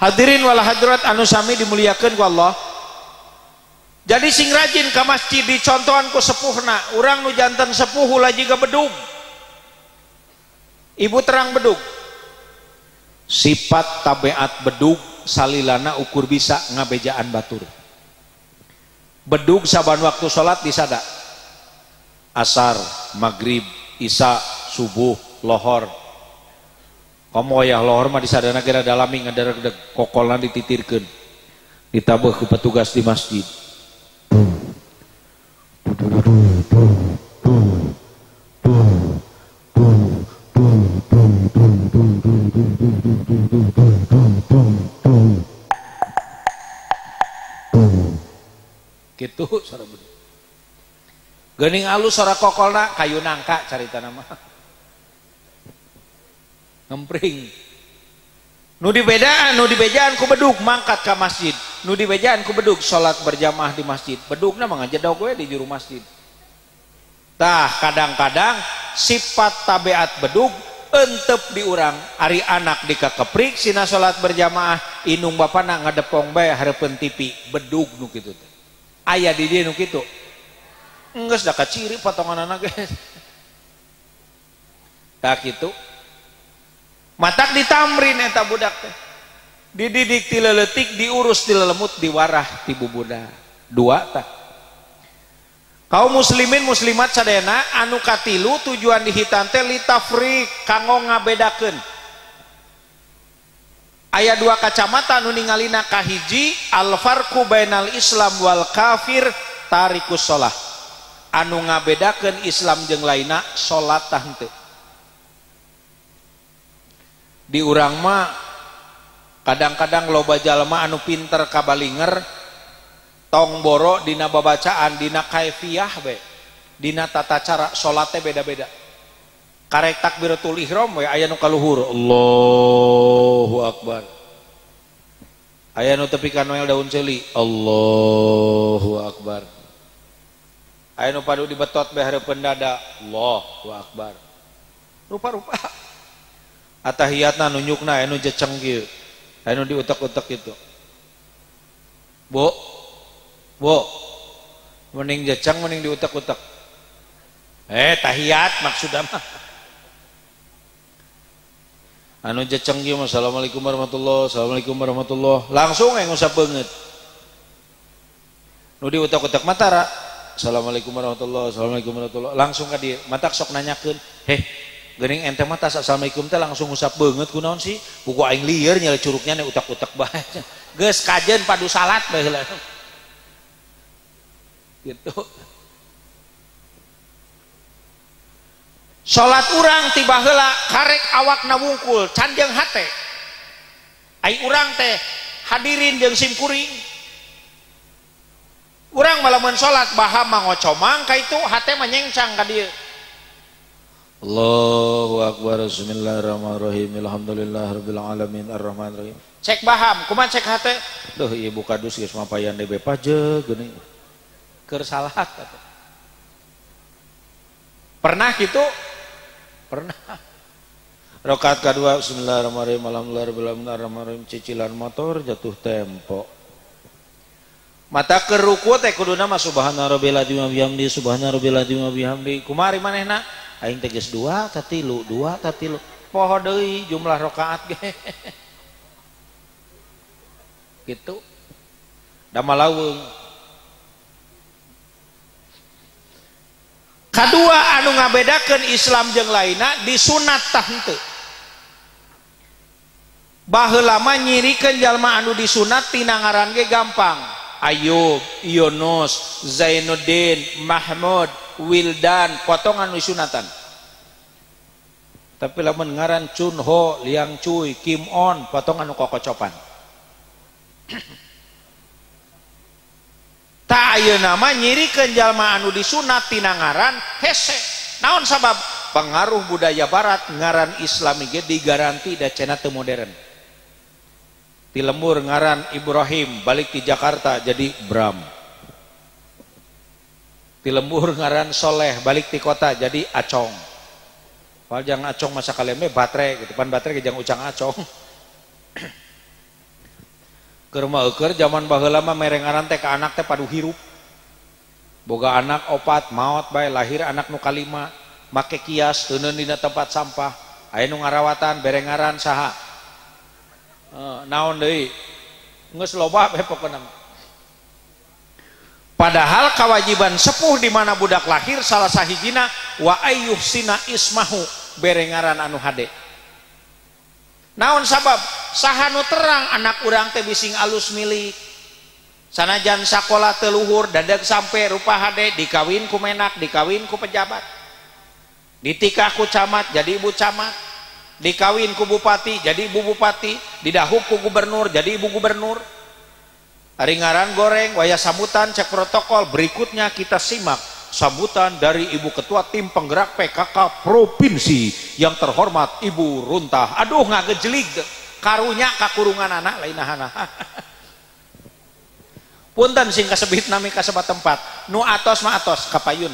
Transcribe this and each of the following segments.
Hadirin wal hadirat anu sami dimuliakeun ku Allah. Jadi sing rajin ka masjid dicontohan ku sepuhna, urang nu janten sepuh ulah jiga bedug. Ibu terang bedug. Sifat tabiat bedug salilana ukur bisa ngabejaan batur. Bedug saban waktu salat disada. Asar, maghrib, isya, subuh, lohor. Komo wayah lohor mah disadana kira dalami ngaderegdeg kokolna dititirkeun. Ditabeuh ku petugas di masjid. Gitu suara bedug. Geuning alus suara kokolna kayu nangka carita nama. Ngempring. Nu dibedaan, nu dibejaan ku bedug mangkat ka masjid. Nu dibejaan ku bedug salat berjamaah di masjid. Bedugna mah ngajedog we di juru masjid. Tah kadang-kadang sifat tabiat bedug entep di urang. Ari anak dikakeprik sina salat berjamaah, indung bapana ngadepong bae hareupeun TV, bedug nu kitu teh. Aya di dieu nu kitu. Enggeus da kaciri potonganana ge. Tah kitu. Matak ditamrin eta budak teh. Dididik ti leutik, diurus ti lelemut, diwarah ti bubudak. Dua tah. Kaum muslimin muslimat sadayana anu katilu tujuan dihitan teh litafriq kanggo ngabedakeun. Aya dua kacamata nu ningalina kahiji al farqu bainal Islam wal kafir tarikus shalah. Anu ngabedakeun Islam jeung lainna salat tah henteu. Di urang mah kadang-kadang loba jalma anu pinter kabalinger tong boro dina babacaan dina kaifiah be dina tata cara salat teh beda-beda. Karek takbiratul ihram we aya nu kaluhur Allahu akbar. Aya nu tepi ka noel daun ceuli Allahu akbar. Aya nu padu dibetot be hareupeun dada Allahu akbar. Rupa-rupa. Atahiyatna nunjukna anu jeceng kieu. Anu diutek-utek kitu. Bu. Bu. Mending jeceng mending diutek-utek. Tahiyat maksudna mah. Anu jeceng kieu assalamualaikum warahmatullahi assalamualaikum warahmatullahi langsung ngusap beungeut. Nu diutek-utek mah tara. Assalamualaikum warahmatullahi assalamualaikum warahmatullahi langsung ka dieu. Matak sok nanyakeun, "Heh, geuning ente mah tas assalamualaikum teh langsung ngusap beungeut kunaon sih? Buku aing lieur nyele curugnya nih utak-utak bae." Geus kajeun padu salat bae heula. Gitu. Salat urang tiba heula karek awakna wungkul can jeung hate. Ai urang teh hadirin jeung simkuring. Urang malah mun salat baham mangocomang ka itu hate mah nyengcang ka dieu. Allahu akbar bismillahirrahmanirrahim alhamdulillahirabbil alamin arrahmanirrahim. Cek baham kumaha cek hate? Duh ieu buka dus geus mapayan deui pajeg geuning. Keur salat atuh. Pernah gitu? Pernah. Rakaat kedua bismillahirrahmanirrahim alhamdulillahirabbil alamin arrahmanirrahim cicilan motor jatuh tempo. Mata keur ruku teh kuduna mah subhana rabbil azim wa bihamdi subhana rabbil azim wa bihamdi. Kumaha manehna? Aing teh geus 2 ta 3, 2 ta 3. Poho deui jumlah rakaat ge. Gitu. Da malawung. Kadua anu ngabedakeun Islam jeung lainna disunat tah henteu. Baheula mah nyirikeun jalma anu disunat tina ngaran ge gampang. Ayub, Yunus, Zainuddin, Mahmud, Wildan, potongan sunatan. Tapi lamun ngaran Chun Ho, Liang Cui, Kim On, potongan nu kokocopan. Tak ayeuna mah nyirikeun jalma anu disunat tina ngaran hese. Naon sabab? Pengaruh budaya barat ngaran Islami ge digaranti da cenah teu modern. Di lembur ngaran Ibrahim balik di Jakarta jadi Bram. Di lembur ngaran Soleh balik di kota jadi Acong. Padahal jangan Acong masa kaleme batre gitu, pan batre ge jang ucang Acong. Keur mah eueur zaman baheula mah mere ngaran teh ka anak teh padu hirup. Boga anak opat maot bae lahir anak nu kalima make kias teuneun dina tempat sampah. Aya nu ngarawatan bere ngaran saha. Naon deui? Geus loba bae pokona mah. Padahal kewajiban sepuh di mana budak lahir salah sahijina wa ayyuhsina ismahu bere ngaran anu hade. Naon sabab saha nu terang anak urang teh bising alus milik. Sanajan sakola teu luhur dadag sampe rupa hade dikawin ku menak, dikawin ku pejabat. Ditikah ku camat jadi ibu camat, dikawin ku bupati jadi ibu bupati, didahuk ku gubernur jadi ibu gubernur. Ari ngaran goreng waya sambutan cek protokol. Berikutnya kita simak sambutan dari Ibu Ketua Tim Penggerak PKK Provinsi yang terhormat Ibu Runtah. Aduh ngagejelig karunya kakurungan anak lain nahana. Punten sing kasebit nami kasebat tempat nu atos mah atos kapayun.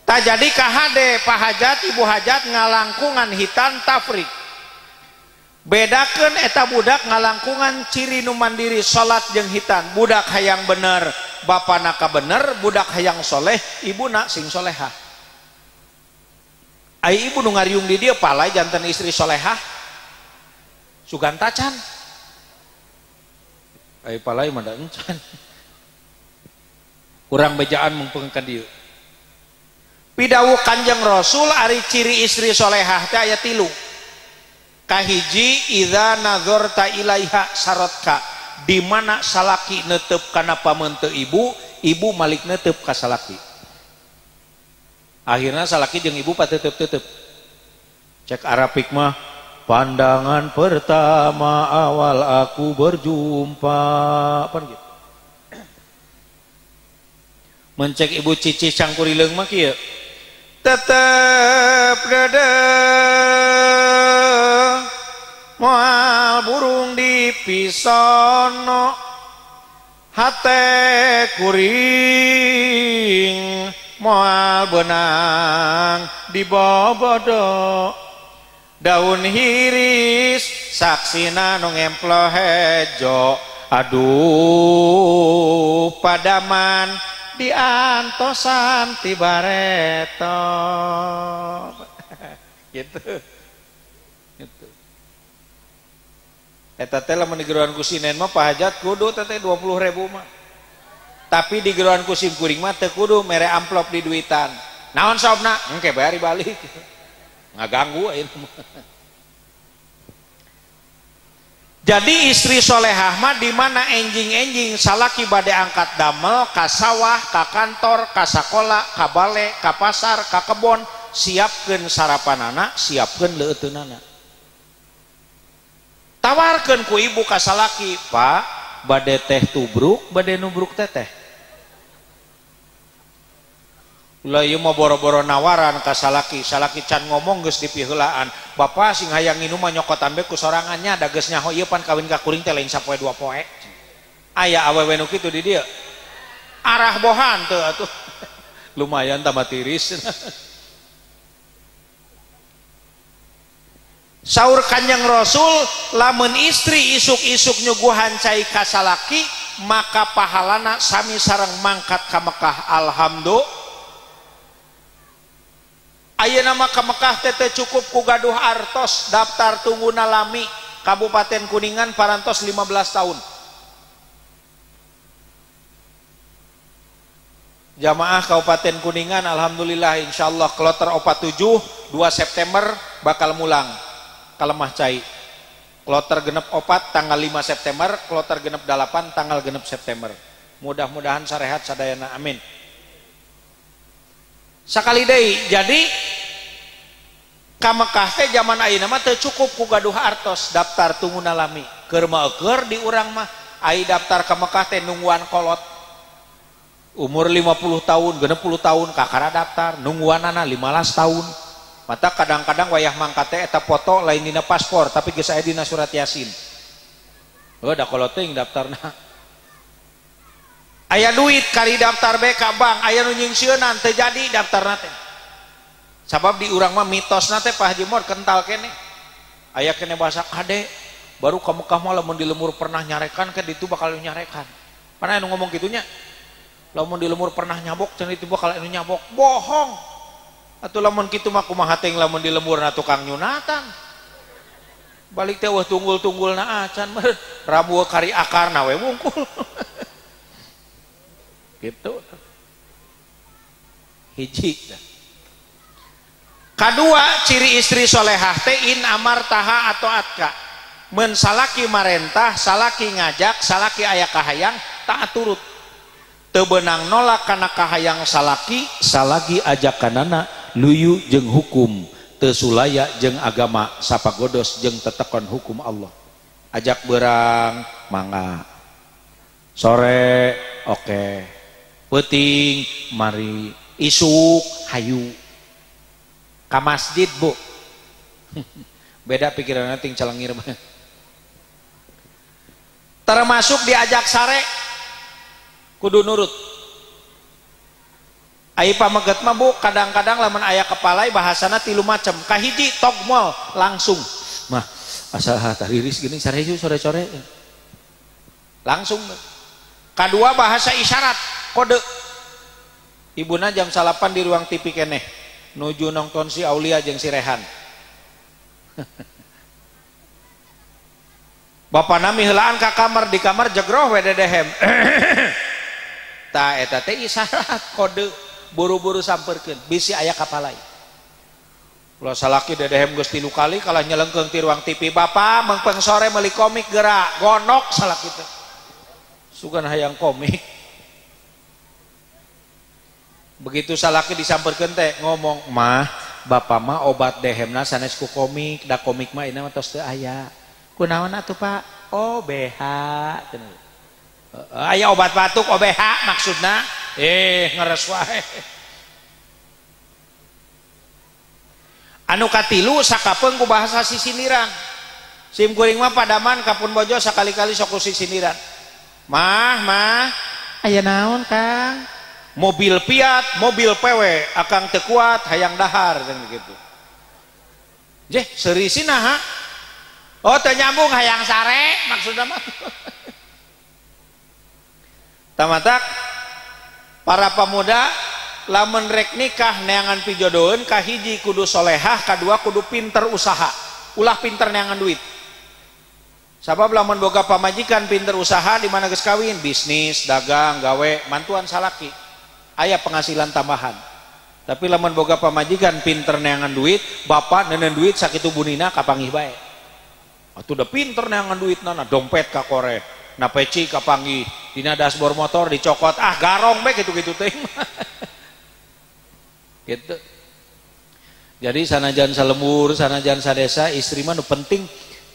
Tak jadi kahade pahajat ibu hajat ngalangkungan hitan tafrik. Bedakeun eta budak ngalangkungan ciri nu mandiri salat jeung hitan. Budak hayang bener bapana ka bener, budak hayang soleh ibuna sing solehah. Ai ibu nu ngariung di dieu palai janten istri solehah sugan tacan. Ai palai mah da encan. Urang bejaan mungpeung ka dieu. Pidawuh Kanjeng Rasul ari ciri istri solehah teh aya tilu. Kahiji idza nazarta ilaiha saratka, di mana salaki netep kana pamente ibu, ibu malik netep ka salaki. Akhirnya salaki jeung ibu patetep-tetep. Cek Arabik mah pandangan pertama awal aku berjumpa apa gitu. Mencek ibu cici cangkurileung mah kieu. Tetep dede moal burung di pisono hate kuring moal benang di bobodo daun hiris saksina nu ngemplo hejo aduh padaman diantosan ti bareto. Gitu. Gitu. Eta teh lamun di geroan ku sinen mah pahajat kudu teh 20.000 mah. Tapi di geroan ku sim kuring mah teu kudu mere amplop di duitan. Naon sababna? Engke bayar balik. Ngaganggu ayeuna mah. Jadi istri solehah mah di mana enjing-enjing salaki bade angkat damel ka sawah, ka kantor, ka sakola, ka bale, ka pasar, ka kebon, siapkeun sarapanana, siapkeun leuteunana. Tawarkeun ku ibu ka salaki, "Pak, bade teh tubruk, bade nubruk teteh." Ulah ieu mah boro-boro nawaran ka salaki, salaki can ngomong geus dipiheulaan. Bapak sing hayang nginum mah nyokotan bae ku sorangannya, da geus nyaho ieu pan kawin ka kuring teh lain sapoe dua poe. Aya awewe nu kitu di dieu. Arah bohan teu atuh. Lumayan tambah tiris. Saur Kanjeng Rasul, lamun istri isuk-isuk nyuguhan cai ka salaki, maka pahalana sami sareng mangkat ka Mekah. Alhamdulillah. Ayeuna mah ka Mekah teh teu cukup ku gaduh artos, daftar tungguna lami Kabupaten Kuningan parantos 15 tahun. Jamaah Kabupaten Kuningan alhamdulillah insyaallah kloter 47 2 September bakal mulang ka Lemah Cai. Kloter genep 4 tanggal 5 September, kloter genep 8 tanggal genep September. Mudah-mudahan sarehat sadayana, amin. Sakali deui, jadi ka Mekah teh zaman ayeuna mah teu cukup ku gaduh artos, daftar tungguna lami. Keur mah eueur di urang mah, ai daftar ka Mekah teh nungguan kolot. Umur 50 tahun, 60 tahun kakara daftar, nungguanana 15 tahun. Mata kadang-kadang wayah mangkat teh eta foto lain dina paspor, tapi geus aya dina surat Yasin. Heuh da kolot teuing daftarna. Aya duit kari daftar bae ka bank, aya nu nyingsieunan teu jadi daftarna teh. Sabab di urang mah mitosna teh Pak Haji Mod kental kene. Aya kene bahasa kade Baru ka Mekah mah lamun di lemur pernah nyarekan ke ditu bakal nyarekan. Mana anu ngomong kitunya? Lamun di lemur pernah nyabok cenah itu bakal anu nyabok. Bohong. Atuh lamun kitu mah kumaha teh lamun di lemurna tukang nyunatan. Balik teh wah tunggul-tunggulna acan meureun rambu kari akarna we wungkul. Gitu. Hiji. Kadua ciri istri solehah teh in amartaha atau atka. Men salaki marentah, salaki ngajak, salaki aya kahayang taat turut. Teu beunang nolak kana kahayang salaki, salaki ajakanana luyu jeung hukum, teu sulaya jeung agama, sapagodos jeung tetekon hukum Allah. Ajak berang mangga. Sore oke. Peuting mari, isuk hayu. Ka masjid, Bu. Beda pikiranna ting calengir mah. Termasuk diajak sare kudu nurut. Ai pameget mah Bu, kadang-kadang lamun aya kepalai bahasana tilu macam. Kahiji togmol langsung. Mah asal tariris gini sare yuk sore-sore. Langsung. Kadua bahasa isyarat, kode. Ibuna jam salapan di ruang TV keneh nuju nonton si Aulia jeung si Rehan. Bapak nami heulaan ka kamar, di kamar jegroh we dedehem. Ta eta teh isyarat kode, buru-buru samperkeun bisi aya kapalai. Ulah salaki dedehem geus 3 kali kalah nyelengkeung ti ruang TV, bapak mengpeng sore meuli komik gerak, gonok salaki teh. Sugan hayang komik. Begitu salaki disamperkeun teh ngomong, "Mah, bapak mah obat dehemna sanes ku komik, da komik mah ini mah tos teu aya." Kunaon atuh Pak? OBH. Aya obat batuk OBH maksudna. Ngeres wae. Anu katilu sakapeung ku bahasa sisindiran. Sim kuring mah padaman kapun bojo sakali-kali sok ku sisindiran. Mah, mah, aya naon Kang? Mobil Fiat, mobil PW, akang teu kuat hayang dahar cenah kitu. Jeh, seuri sinaha? Oh, teu nyambung hayang sare maksudna mah. Tamatak para pemuda lamun rek nikah neangan pijodoheun kahiji kudu solehah, kadua kudu pinter usaha. Ulah pinter neangan duit. Sabab lamun boga pamajikan pinter usaha di mana geus kawin, bisnis, dagang, gawe, mantuan salaki. Aya penghasilan tambahan. Tapi lamun boga pamajikan pinter neangan duit, bapak nenen duit sakitu bunina kapanggih bae. Atuh udah pinter neangan duit nana, dompet ka kore, na peci kapanggih, dina dashboard motor dicokot, ah garong bae gitu-gitu teh. Gitu. Jadi sanajan salembur, sanajan sadesa, istri mah nu penting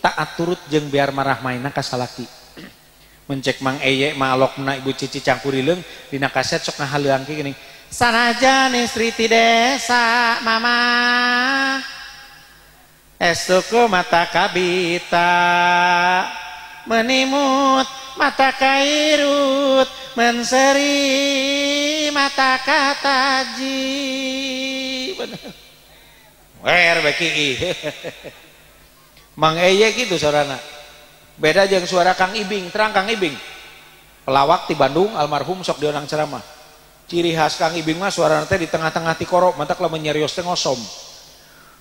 taat turut jeung biar marah maina ka salaki. Mencek Mang Eye malokna Ibu Cici Cangkurileung dina kaset sok ngahaleuang ki gini. Sanajan istri ti desa mama estuku mata kabita menimut mata kairut menseri mata kataji. Bener. Wer beki. Mang Eye gitu sorana. Beda jeung suara Kang Ibing, terang Kang Ibing. Pelawak di Bandung almarhum sok diondang ceramah. Ciri khas Kang Ibing mah suarana teh di tengah-tengah tikoro, mantak lamun nyarios teh ngosom.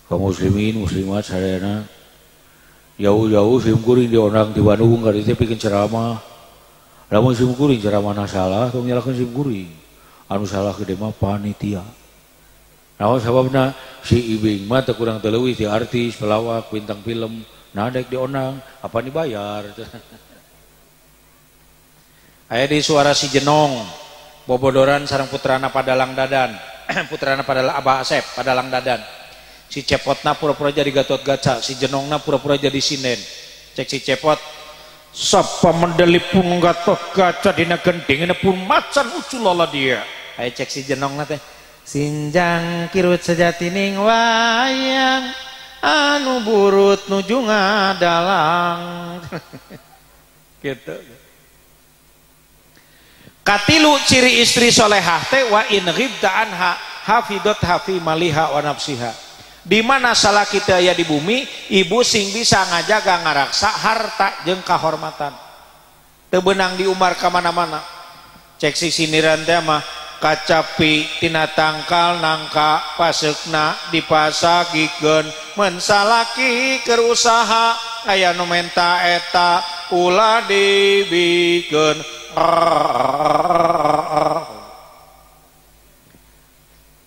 Kaum muslimin muslimat sadayana jauh-jauh sim kuring diondang di Bandung ka dieu pikeun ceramah. Lamun sim kuring ceramahna salah tong nyalahkeun sim kuring. Anu salah gede mah panitia. Naon sababna si Ibing mah teu kurang teu leuwih ti artis, pelawak, bintang film. Nah dek diondang, apa dibayar? Aya di suara si Jenong, bobodoran sareng putrana Padalang Dadan, putrana Padalang Abah Asep, Padalang Dadan. Si Cepotna pura-pura jadi Gatot Kaca, si Jenongna pura-pura jadi sinden. Cek si Cepot, sapa mendelipun Gatot Kaca dina gendingna pun macan uculala dia. Aya cek si Jenongna teh, sinjang kirut sejatining wayang anu burut nuju ngadalang. Gitu. Katilu ciri istri solehah teh wa in ghibta anha hafidot hafi maliha wa nafsiha. Di mana salaki teu aya di bumi, ibu sing bisa ngajaga ngaraksa harta jeung kahormatan. Teu beunang diumbar ka mana-mana. Cek si sindiran teh mah kacapi tina tangkal nangka paseukna dipasagikeun mun salaki keur usaha aya nu menta eta ulah dibikeun.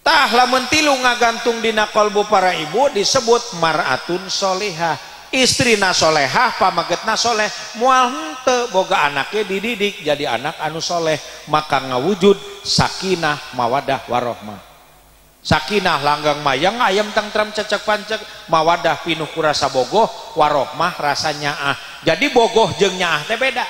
Tah lamun tilu ngagantung dina kalbu para ibu disebut mar'atun solehah. Istrina solehah, pamagetna soleh, moal henteu boga anaknya dididik jadi anak anu soleh, maka ngawujud sakinah mawadah warohmah. Sakinah langgang mayang ayam tengtram cecek pancek, mawadah pinuh ku rasa bogoh, warohmah rasa nyaah. Jadi bogoh jeung nyaah teh beda.